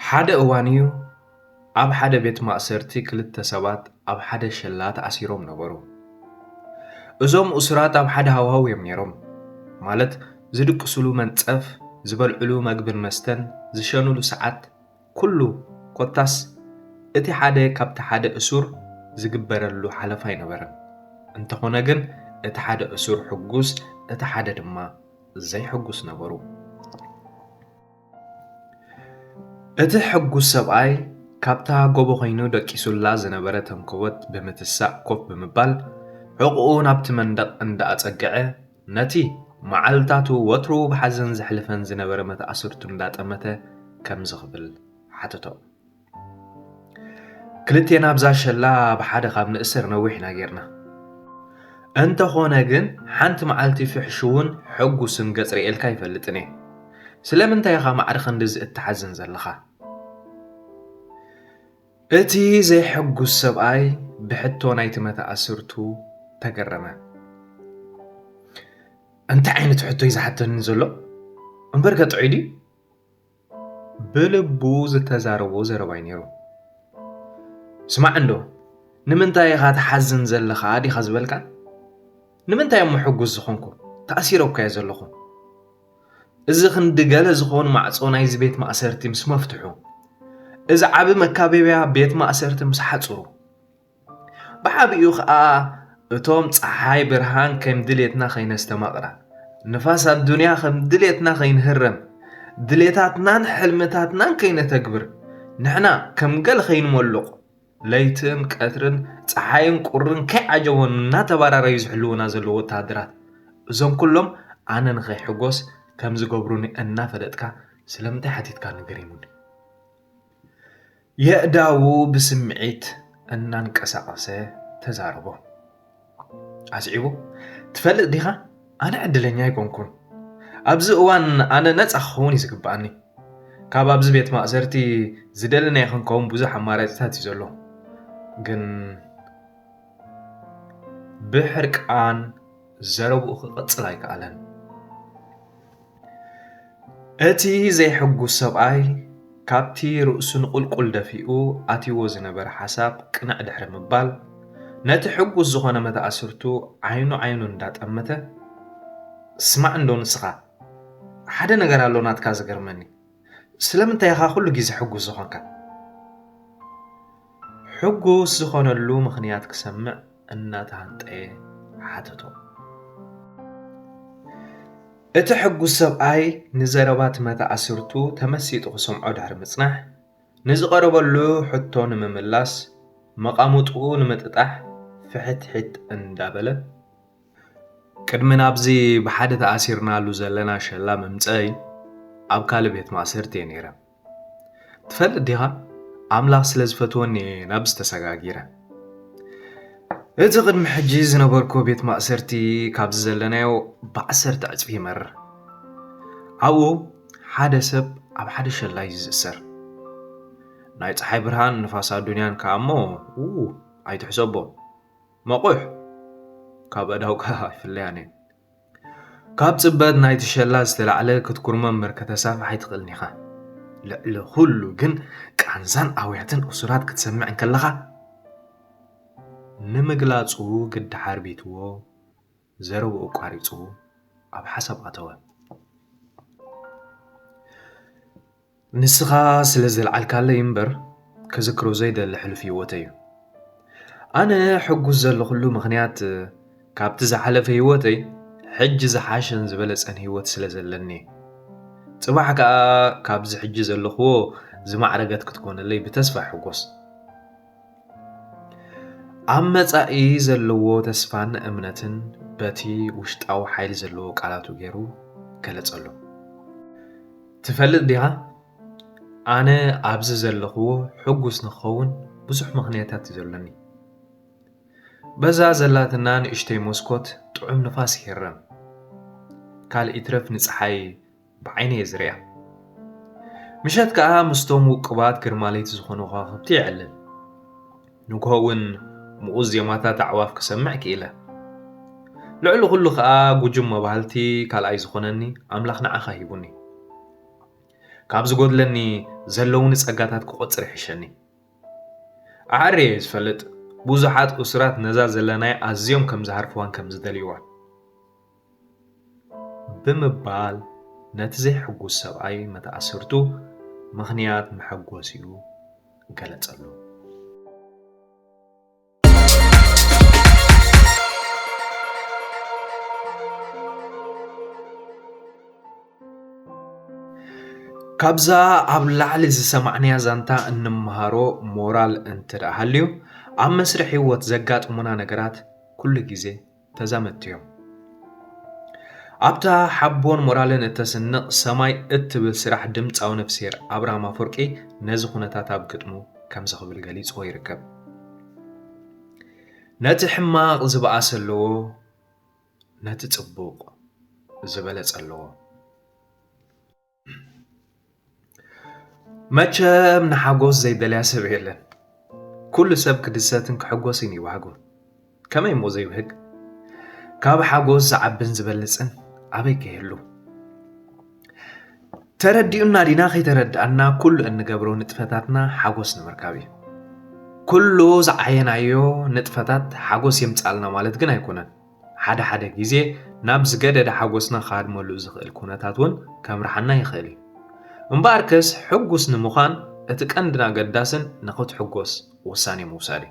ሓደ እዋን እዩ፣ ኣብ ሓደ ቤት ማእሰርቲ ክልተ ሰባት ኣብ ሓደ ሸላ ተኣሲሮም ነበሩ። እዞም እሱራት ኣብ ሓደ ሃዋህው እዮም ነይሮም። ማለት፣ ዝድቅሱሉ መንጸፍ፣ ዝበልዕሉ መግብን መስተን፣ ዝሸኑሉ ሰዓት፣ ኩሉ፣ ኮታስ እቲ ሓደ ካብቲ ሓደ እሱር ዝግበረሉ ሓለፋ ኣይነበረን። እንተኾነ ግን፣ እቲ ሓደ እሱር ሕጉስ፣ እቲ ሓደ ድማ ዘይሕጉስ ነበሩ። እቲ ሕጉስ ሰብኣይ ካብታ ጎቦ ኮይኑ ደቂሱላ ዝነበረ ተንኮበት ብምትሳእ ኮፍ ብምባል፣ ሕቑኡ ናብቲ መንደቕ እንዳኣጸግዐ፣ ነቲ መዓልታቱ ወትሩ ብሓዘን ዘሕልፈን ዝነበረ መተኣስርቱ እንዳጠመተ ከምዚ ክብል ሓተቶ። ክልቴና ኣብዛ ሸላ ብሓደ ካብ ንእሰር ነዊሕ ኢና ጌርና። እንተኾነ ግን፣ ሓንቲ መዓልቲ ፍሕሽውን ሕጉስን ገጽ ርእየልካ ኣይፈልጥን እየ። ስለምንታይ ኢኻ ማዕረ ክንድዚ እትሓዝን ዘለኻ? እቲ ዘይሕጉስ ሰብኣይ ብሕቶ ናይቲ መተኣስርቱ ተገረመ። እንታይ ዓይነት ሕቶ እዩ ዝሓተኒ ዘሎ? እምበርከ ጥዑይ ድዩ? ብልቡ ዝተዛረቦ ዘረባ እዩ ነይሩ። ስማዕ እንዶ፣ ንምንታይ ኢኻ ትሓዝን ዘለኻ ዲኻ ዝበልካ? ንምንታይ እሞ ሕጉስ ዝኾንኩ? ተኣሲረ እኮ እየ ዘለኹ። እዚ ክንዲ ገለ ዝኾን ማዕጾ ናይዚ ቤት ማእሰርቲ ምስ መፍትሑ፣ እዚ ዓቢ መካበብያ ቤት ማእሰርቲ ምስ ሓጽሩ፣ ብዓቢኡ ኸኣ እቶም ጸሓይ ብርሃን ከም ድሌትና ከይነስተማቕራ፣ ንፋስ ኣዱንያ ከም ድሌትና ከይንህረም፣ ድሌታትናን ሕልምታትናን ከይነተግብር፣ ንሕና ከም ገለ ከይንመሉቕ፣ ለይትን ቀትርን ጸሓይን ቁርን ከይዓጀቦም እናተባራረዩ ዝሕልዉና ዘለዉ ወተሃደራት፣ እዞም ኩሎም ኣነ ንኸይሕጎስ ከም ዝገብሩኒ እናፈለጥካ ስለምንታይ ሓቲትካኒ ገሪሙኒ። የእዳዉ ብስምዒት እናንቀሳቐሰ ተዛረቦ። ኣስዒቡ፣ "ትፈልጥ ዲኻ? ኣነ ዕድለኛ ኣይኮንኩን። ኣብዚ እዋን ኣነ ነጻ ክኸውን እዩ ዝግብኣኒ። ካብ ኣብዚ ቤት ማእሰርቲ ዝደለናዮ ክንከውን ብዙሕ ኣማራጺታት እዩ ዘሎ። ግን ብሕርቃን ዘረብኡ ክቕጽል ኣይከኣለን። እቲ ዘይሕጉስ ሰብኣይ ካብቲ ርእሱ ንቑልቁል ደፊኡ ኣትይዎ ዝነበረ ሓሳብ ቅንዕ ድሕሪ ምባል፣ ነቲ ሕጉስ ዝኾነ መተኣስርቱ ዓይኑ ዓይኑ እንዳጠመተ፣ "ስማዕ እንዶ ንስኻ፣ ሓደ ነገር ኣሎ ናትካ ዝገርመኒ። ስለምንታይ ኢኻ ኩሉ ግዜ ሕጉስ ዝኾንካ?" ሕጉስ ዝኾነሉ ምኽንያት ክሰምዕ እናተሃንጠየ ሓተቶ። እቲ ሕጉስ ሰብኣይ ንዘረባ እቲ መተኣስርቱ ተመሲጡ ክሰምዖ ድሕሪ ምጽናሕ፣ ንዝቐረበሉ ሕቶ ንምምላስ፣ መቓሙጥኡ ንምጥጣሕ ፍሕትሒት እንዳበለ፣ "ቅድሚ ናብዚ ብሓደ ተኣሲርናሉ ዘለና ሸላ ምምጸይ፣ ኣብ ካልእ ቤት ማእሰርቲ እየ ነይረ። ትፈልጥ ዲኻ? ኣምላኽ ስለ ዝፈትወኒ እየ ናብዚ ተሰጋጊረ። እቲ ቅድሚ ሕጂ ዝነበርኩ ቤት ማእሰርቲ ካብዚ ዘለናዮ ብዓሰርተ ዕጽፊ ይመርር። ኣብኡ ሓደ ሰብ ኣብ ሓደ ሸላ እዩ ዝእሰር። ናይ ጸሓይ ብርሃን፣ ንፋስ ኣዱንያን ከኣ እሞ፣ ው፣ ኣይትሕሰቦ። መቑሕ ካብ ኣእዳውካ ኣይፍለያን እየን። ካብ ጽበት ናይቲ ሸላ ዝተላዕለ ክትጉርመ እምበር ከተሳፍሕ ኣይትኽእልን ኢኻ። ልዕሊ ኩሉ ግን ቃንዛን ኣውያትን እሱራት ክትሰምዕ እንከለኻ፣ ንምግላጹ ግዲ ሓርቢትዎ፣ ዘረብኡ ኣቋሪጹ ኣብ ሓሳብ ኣተወ። ንስኻ ስለ ዘልዓልካለይ እምበር፣ ክዝክሮ ዘይደሊ ሕሉፍ ህይወተይ እዩ። ኣነ ሕጉስ ዘለኹሉ ምኽንያት፣ ካብቲ ዝሓለፈ ህይወተይ፣ ሕጂ ዝሓሸን ዝበለጸን ህይወት ስለ ዘለኒ። ጽባሕ ከኣ ካብዚ ሕጂ ዘለኽዎ ዝማዕረገት ክትኮነለይ ብተስፋ ይሕጎስ። ኣብ መጻኢ ዘለዎ ተስፋን እምነትን በቲ ውሽጣዊ ሓይሊ ዘለዎ ቃላቱ ገይሩ ገለጸሉ። ትፈልጥ ዲኻ? ኣነ ኣብዚ ዘለኽዎ ሕጉስ ንኽኸውን ብዙሕ ምኽንያታት እዩ ዘሎኒ። በዛ ዘላትና ንእሽተይ መስኮት ጥዑም ንፋስ ይህረም። ካልእ ይትረፍ ንጸሓይ ብዓይነይ እየ ዝሪኣ። ምሸት ከኣ ምስቶም ውቁባት ግርማ ለይቲ ዝኾኑ ከዋኽብቲ የዕልል። ንግሆ እውን ምኡዝ ዜማታት ኣዕዋፍ ክሰምዕ ክኢለ። ልዕሊ ኩሉ ከኣ ጉጅም መባህልቲ ካልኣይ ዝኾነኒ ኣምላኽ ንዓኻ ሂቡኒ። ካብ ዝጎድለኒ ዘለውኒ ጸጋታት ክቆጽር ይሕሸኒ። ኣዕርየ እየ ዝፈልጥ፣ ብዙሓት እሱራት ነዛ ዘለናያ ኣዝዮም ከም ዝሃርፍዋን ከም ዝደልይዋን። ብምባል ነቲ ዘይሕጉስ ሰብኣይ መተኣስርቱ ምኽንያት መሐጎሲኡ ገለጸሉ። ካብዛ ኣብ ላዕሊ ዝሰማዕናያ ዛንታ እንመሃሮ ሞራል እንተ ደኣ ሃልዩ፣ ኣብ መስርሕ ህይወት ዘጋጥሙና ነገራት ኩሉ ግዜ ተዛመድቲ እዮም። ኣብታ ሓቦን ሞራልን እተስንቕ ሰማይ እትብል ስራሕ ድምጻዊ ነፍስሄር ኣብርሃም ኣፈወርቂ ነዚ ኩነታት ኣብ ግጥሙ ከምዚ ክብል ገሊጽዎ ይርከብ። ነቲ ሕማቕ ዝበኣሰ ኣለዎ፣ ነቲ ጽቡቕ ዝበለጸ ኣለዎ። መቸም ንሓጎስ ዘይደልያ ሰብ የለን። ኩሉ ሰብ ክድሰትን ክሕጎስን ይባህጉ። ከመይ እሞ ዘይብህግ? ካብ ሓጎስ ዝዓብን ዝበልጽን ኣበይ ከይህሉ? ተረዲኡና ዲና ከይተረድኣና ኩሉ እንገብሮ ንጥፈታትና ሓጎስ ንምርካብ እዩ። ኩሉ ዝዓየናዮ ንጥፈታት ሓጎስ የምጻልና ማለት ግን ኣይኮነን። ሓደ ሓደ ግዜ ናብ ዝገደደ ሓጎስና ክሃድመሉ ዝኽእል ኩነታት እውን ከምርሓና ይኽእል እዩ። እምበኣርከስ ሕጉስ ንምዃን እቲ ቀንድን ኣገዳስን ንኽትሕጎስ ውሳኔ ምውሳድ እዩ።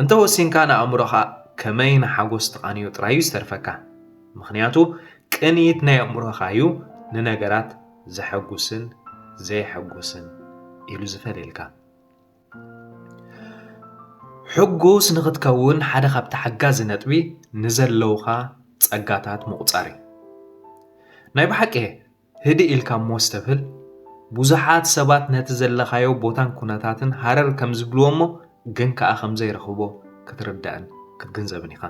እንተ ወሲንካ ንኣእምሮኻ ከመይ ንሓጎስ ትቓንዮ ጥራይ እዩ ዝተርፈካ። ምኽንያቱ ቅንኢት ናይ ኣእምሮኻ እዩ ንነገራት ዘሐጉስን ዘየሐጉስን ኢሉ ዝፈልየልካ። ሕጉስ ንኽትከውን ሓደ ካብቲ ሓጋዚ ነጥቢ ንዘለውኻ ጸጋታት ምቑጻር እዩ። ናይ ብሓቂ ህድእ ኢልካ እሞ ስተብህል። ብዙሓት ሰባት ነቲ ዘለኻዮ ቦታን ኩነታትን ሃረር ከም ዝብልዎ እሞ ግን ከኣ ከም ዘይረኽቦ ክትርዳእን ክትግንዘብን ኢኻ።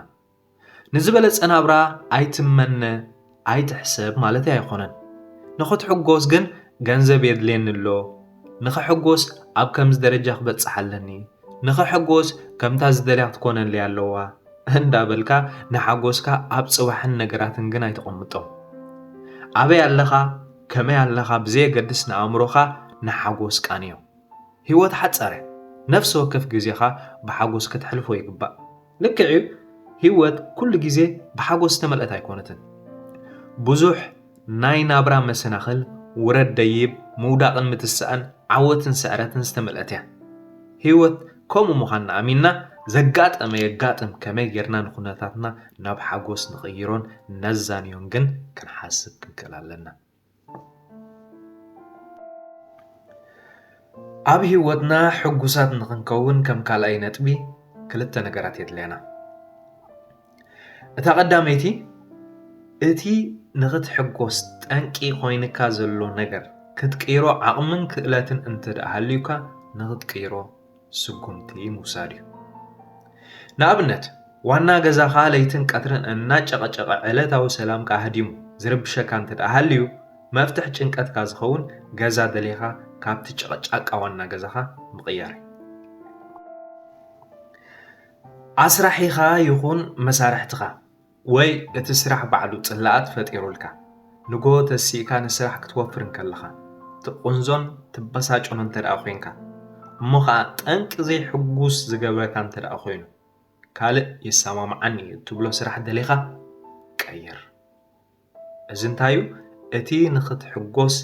ንዝበለጸ ናብራ ኣይትመነ፣ ኣይትሕሰብ ማለተይ ኣይኮነን። ንኽትሕጎስ ግን ገንዘብ የድልየኒ ኣሎ፣ ንኽሕጎስ ኣብ ከምዚ ደረጃ ክበጽሕ ኣለኒ፣ ንኽሕጎስ ከምታ ዝደልያ ክትኮነለይ ኣለዋ እንዳበልካ ንሓጎስካ ኣብ ጽባሕን ነገራትን ግን ኣይተቐምጦ። ኣበይ ኣለኻ፣ ከመይ ኣለኻ ብዘየገድስ ንኣእምሮኻ ንሓጎስ ቃንዮ። ህይወት ሓጻር እያ። ነፍሲ ወከፍ ግዜኻ ብሓጎስ ከተሕልፎ ይግባእ። ልክዕ እዩ፣ ህይወት ኩሉ ግዜ ብሓጎስ ዝተመልአት ኣይኮነትን። ብዙሕ ናይ ናብራ መሰናኽል፣ ውረድ ደይብ፣ ምውዳቕን ምትሳእን፣ ዓወትን ስዕረትን ዝተመልአት እያ። ህይወት ከምኡ ምዃንና ኣሚንና፣ ዘጋጠመ የጋጥም ከመይ ጌርና ንኹነታትና ናብ ሓጎስ ንቕይሮን ነዛንዮን ግን ክንሓስብ ክንክእል ኣለና። ኣብ ህይወትና ሕጉሳት ንኽንከውን ከም ካልኣይ ነጥቢ ክልተ ነገራት የድልያና። እታ ቀዳመይቲ፣ እቲ ንኽትሕጎስ ጠንቂ ኮይንካ ዘሎ ነገር ክትቅይሮ ዓቕምን ክእለትን እንተ ደኣ ሃልዩካ፣ ንኽትቅይሮ ስጉምቲ ምውሳድ እዩ። ንኣብነት፣ ዋና ገዛኻ ለይትን ቀትርን እናጨቐጨቐ ዕለታዊ ሰላምካ ኣህዲሙ ዝርብሸካ እንተ ደኣ ሃልዩ፣ መፍትሕ ጭንቀትካ ዝኸውን ገዛ ደሊኻ ካብቲ ጨቕጫቃ ዋና ገዛኻ ምቕያር እዩ። ኣስራሒኻ ይኹን መሳርሕትኻ ወይ እቲ ስራሕ ባዕሉ ጽላኣት ፈጢሩልካ፣ ንጎሆ ተሲእካ ንስራሕ ክትወፍር እንከለኻ፣ ትቕንዞን ትበሳጨኖ እንተ ደኣ ኮይንካ፣ እሞ ኸኣ ጠንቂ ዘይሕጉስ ዝገብረካ እንተ ደኣ ኮይኑ፣ ካልእ ይሰማምዓኒ እዩ እትብሎ ስራሕ ደሊኻ ቀይር። እዚ እንታይ እዩ? እቲ ንኽትሕጎስ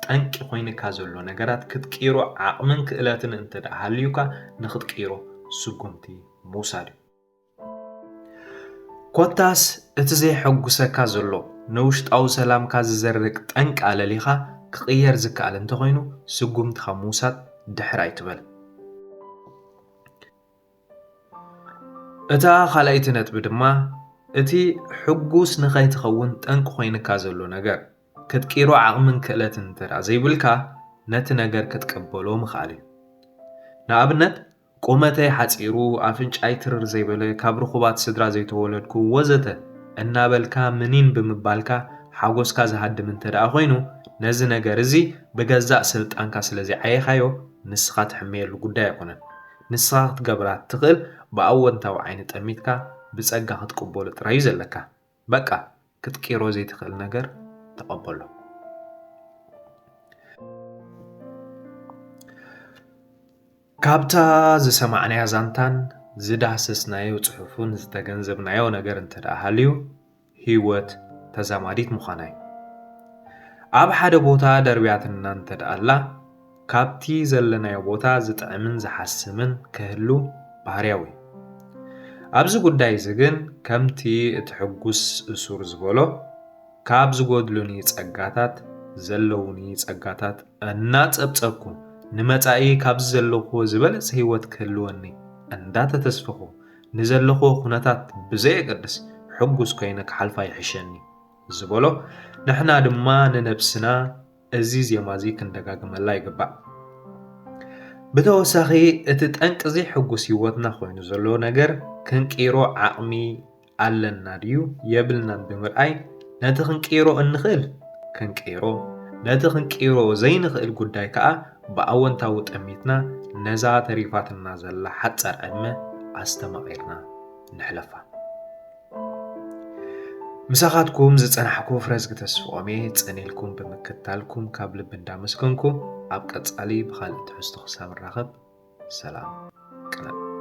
ጠንቂ ኮይንካ ዘሎ ነገራት ክትቅይሮ ዓቕምን ክእለትን እንተ ደኣ ሃልዩካ፣ ንኽትቅይሮ ስጉምቲ ምውሳድ እዩ። ኮታስ እቲ ዘየሐጉሰካ ዘሎ ንውሽጣዊ ሰላምካ ዝዘርግ ጠንቂ ኣለሊኻ ክቕየር ዝከኣል እንተኾይኑ፣ ስጉምቲ ካብ ምውሳድ ድሕር ኣይትበል። እታ ካልኣይቲ ነጥቢ ድማ፣ እቲ ሕጉስ ንኸይትኸውን ጠንቂ ኮይንካ ዘሎ ነገር፣ ክትቅይሮ ዓቕምን ክእለትን እንተ ደኣ ዘይብልካ፣ ነቲ ነገር ክትቅበሎ ምኽኣል እዩ። ንኣብነት፣ ቁመተይ ሓጺሩ፣ ኣፍንጫይ ትርር ዘይበለ፣ ካብ ርኹባት ስድራ ዘይተወለድኩ፣ ወዘተ እናበልካ ምኒን ብምባልካ ሓጎስካ ዝሃድም እንተ ደኣ ኮይኑ፣ ነዚ ነገር እዚ ብገዛእ ስልጣንካ ስለ ዘይዓየኻዮ፣ ንስኻ ትሕመየሉ ጉዳይ ኣይኮነን። ንስኻ ክትገብራ እትኽእል ብኣወንታዊ ዓይኒ ጠሚትካ ብጸጋ ክትቅበሎ ጥራይ እዩ ዘለካ። በቃ፣ ክትቅይሮ ዘይትኽእል ነገር ተቐበሎ። ካብታ ዝሰማዕናያ ዛንታን ዝዳሰስናዮ ጽሑፍን ዝተገንዘብናዮ ነገር እንተ ደኣ ሃልዩ፣ ህይወት ተዛማዲት ምዃና እዩ። ኣብ ሓደ ቦታ ደርብያትና እንተ ደኣ ኣላ፣ ካብቲ ዘለናዮ ቦታ ዝጥዕምን ዝሓስምን ክህሉ ባህርያዊ እዩ። ኣብዚ ጉዳይ እዚ ግን ከምቲ እቲ ሕጉስ እሱር ዝበሎ፣ ካብ ዝጎድሉኒ ጸጋታት ዘለዉኒ ጸጋታት እናጸብጸብኩ፣ ንመጻኢ ካብዚ ዘለኹዎ ዝበለጸ ህይወት ክህልወኒ እንዳተተስፈኹ፣ ንዘለኹዎ ኩነታት ብዘየገድስ ሕጉስ ኮይነ ክሓልፋ ይሕሸኒ ዝበሎ፣ ንሕና ድማ ንነብስና እዚ ዜማ እዚ ክንደጋግመላ ይግባእ። ብተወሳኺ፣ እቲ ጠንቂ እዚ ሕጉስ ህይወትና ኮይኑ ዘሎ ነገር ክንቅይሮ ዓቕሚ ኣለና ድዩ የብልናን ብምርኣይ፣ ነቲ ክንቅይሮ እንኽእል ክንቅይሮ፣ ነቲ ክንቅይሮ ዘይንኽእል ጉዳይ ከኣ ብኣወንታዊ ጠሚትና ነዛ ተሪፋትና ዘላ ሓጻር ዕድመ ኣስተማቒርና ንሕለፋ። ምሳኻትኩም ዝጸናሕኩ ፍረዝጊ ተስፍኦም'የ። ጸን ኢልኩም ብምክትታልኩም ካብ ልቢ እንዳመስገንኩ፣ ኣብ ቀጻሊ ብኻልእ ትሕዝቶ ክሳብ ንራኸብ፣ ሰላም ቅነ።